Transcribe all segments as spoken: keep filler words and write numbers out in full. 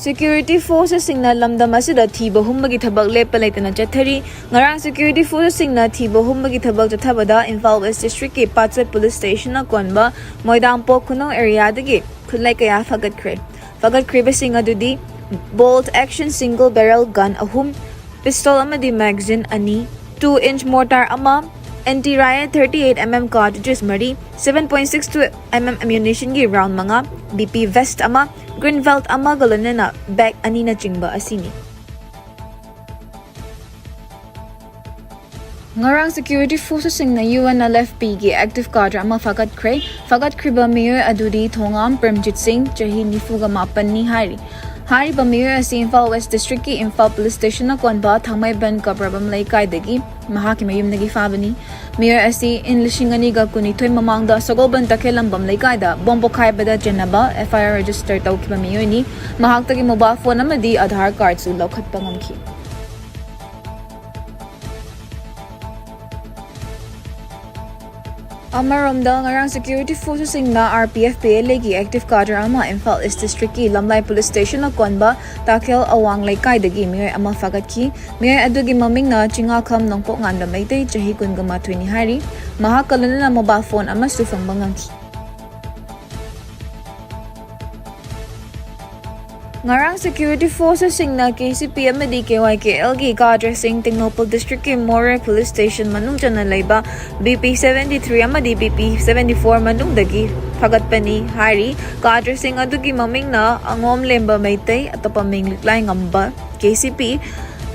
Security forcesꯁꯤꯡꯅ ꯂꯝꯗꯝ ꯑꯁꯤꯗ ꯊꯤꯕ ꯍꯨꯝꯕꯒꯤ ꯊꯕꯛ ꯂꯦꯞꯄ ꯂꯩꯇꯅ ꯆꯠꯊꯔꯤ꯫ ꯉꯔꯥꯡ security forcesꯁꯤꯡꯅ ꯊꯤꯕ ꯍꯨꯝꯕꯒꯤ ꯊꯕꯛ ꯆꯠꯊꯕꯗ ꯏꯝꯐꯥꯜ West Districtꯀꯤ ꯄꯥꯠꯁꯣꯏ police station ꯑꯀꯣꯟꯕ ꯃꯣꯏꯗꯥꯡꯄꯣꯛ ꯈꯨꯅꯧ areaꯗꯒꯤ ꯈꯨꯠꯂꯥꯏ ꯀꯌꯥ ꯐꯥꯒꯠꯈ꯭ꯔꯦ꯫ ꯐꯥꯒꯠꯈ꯭ꯔꯤꯕꯁꯤꯡ ꯑꯗꯨꯗꯤ bolt action single barrel gun ꯑꯍꯨꯝ, pistol ꯑꯃꯗꯤ magazine ꯑꯅꯤ, two inch mortar ꯑꯃ, anti riot thirty eight mm cartridges ꯃꯔꯤ, seven point six two mm ammunitionꯒꯤ round ꯃꯉꯥ, BP vest ꯑꯃ, green belt ꯑꯃꯒ ꯂꯣꯏꯅꯅ bag ꯑꯅꯤꯅꯆꯤꯡꯕ ꯑꯁꯤꯅꯤ꯫ ꯉꯔꯥꯡ security forcesꯁꯤꯡꯅ UNLFPꯒꯤ active cadre ꯑꯃ ꯐꯥꯒꯠꯈ꯭ꯔꯦ꯫ ꯐꯥꯒꯠꯈ꯭ꯔꯤꯕ ꯃꯤꯑꯣꯏ ꯑꯗꯨꯗꯤ ꯊꯣꯉꯥꯝ ꯄ꯭ꯔꯦꯝꯖꯤꯠ ꯁꯤꯡ, ꯆꯍꯤ ꯅꯤꯐꯨꯒ ꯃꯥꯄꯟꯅꯤ ꯍꯥꯏꯔꯤ꯫ ꯍꯥꯏꯔꯤꯕ ꯃꯤꯑꯣꯏ ꯑꯁꯤ Imphal West Districtꯀꯤ Imphal police station ꯑꯀꯣꯟꯕ ꯊꯥꯡꯃꯩꯕꯟ ꯀꯕ꯭ꯔꯕꯝ ꯂꯩꯀꯥꯏꯗꯒꯤ ꯃꯍꯥꯛꯀꯤ ꯃꯌꯨꯝꯗꯒꯤ ꯐꯥꯕꯅꯤ꯫ ꯃꯤꯑꯣꯏ ꯑꯁꯤ ꯏꯪ ꯂꯤꯁꯤꯡ ꯑꯅꯤꯒ ꯀꯨꯟꯅꯤꯊꯣꯏ ꯃꯃꯥꯡꯗ ꯁꯒꯣꯜꯕꯟ ꯇꯈꯦꯜꯂꯝꯕꯝ ꯂꯩꯀꯥꯏꯗ bomb ꯄꯣꯈꯥꯏꯕꯗ ꯆꯦꯟꯅꯕ FIR register ꯇꯧꯈꯤꯕ ꯃꯤꯑꯣꯏꯅꯤ꯫ ꯃꯍꯥꯛꯇꯒꯤ mobile phone ꯑꯃꯗꯤ Aadhaar cardꯁꯨ ꯂꯧꯈꯠꯄ ꯉꯝꯈꯤ꯫ ꯑꯃꯔꯣꯝꯗ, ꯉꯔꯥꯡ security forcesꯁꯤꯡꯅ RPF PLAꯒꯤ active cadre ꯑꯃ ꯏꯝꯐꯥꯜ East Districtꯀꯤ ꯂꯝꯂꯥꯏ police station ꯑꯀꯣꯟꯕ ꯇꯥꯈꯦꯜ ꯑꯋꯥꯡ ꯂꯩꯀꯥꯏꯗꯒꯤ ꯃꯤꯑꯣꯏ ꯑꯃ ꯐꯥꯒꯠꯈꯤ꯫ ꯃꯤꯑꯣꯏ ꯑꯗꯨꯒꯤ ꯃꯃꯤꯡꯅ ꯆꯤꯡꯉꯥꯈꯝ ꯅꯣꯡꯄꯣꯛ ꯉꯥꯟꯕ ꯃꯩꯇꯩ, ꯆꯍꯤ ꯀꯨꯟꯒ ꯃꯥꯊꯣꯏꯅꯤ ꯍꯥꯏꯔꯤ꯫ ꯃꯍꯥꯛꯀ ꯂꯣꯏꯅꯅ mobile phone ꯑꯃꯁꯨ ꯐꯪꯕ ꯉꯝꯈꯤ꯫ ꯉꯔꯥꯡ security forcesꯁꯤꯡꯅ KCP ꯑꯃꯗꯤ KYKLꯒꯤ cadreꯁꯤꯡ ꯇꯦꯡꯅꯧꯄꯜ districtꯀꯤ ꯃꯣꯔꯦ police station ꯃꯅꯨꯡ ꯆꯟꯅ ꯂꯩꯕ BP seventy three ꯑꯃꯗꯤ BP seventy four ꯃꯅꯨꯡꯗꯒꯤ ꯐꯒꯠꯄꯅꯤ ꯍꯥꯏꯔꯤ꯫ Cadreꯁꯤꯡ ꯑꯗꯨꯒꯤ ꯃꯃꯤꯡꯅ ꯑꯉꯣꯝ ꯂꯦꯝꯕ ꯃꯩꯇꯩ, ꯑꯇꯣꯞꯄ ꯃꯤꯡ ꯂꯤꯛꯂꯥꯏ ꯉꯝꯕ, KCP,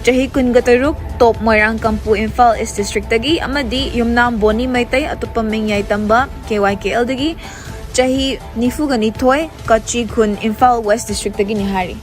ꯆꯍꯤ ꯀꯨꯟꯒ ꯇꯔꯨꯛ, ꯇꯣꯞ ꯃꯣꯏꯔꯥꯡ ꯀꯝꯄꯨ ꯏꯝꯐꯥꯜ East Districtꯇꯒꯤ, ꯑꯃꯗꯤ ꯌꯨꯝꯅꯥꯝ ꯕꯣꯅꯤ ꯃꯩꯇꯩ, ꯑꯇꯣꯞꯄ ꯃꯤꯡ ꯌꯥꯏꯇꯝꯕ, KYKLꯗꯒꯤ, ꯆꯍꯤ ꯅꯤꯐꯨꯒ ꯅꯤꯊꯣꯏ, ꯀꯥꯆꯤ ꯈꯨꯟ ꯏꯝꯐꯥꯜ West Districtꯇꯒꯤꯅꯤ ꯍꯥꯏꯔꯤ꯫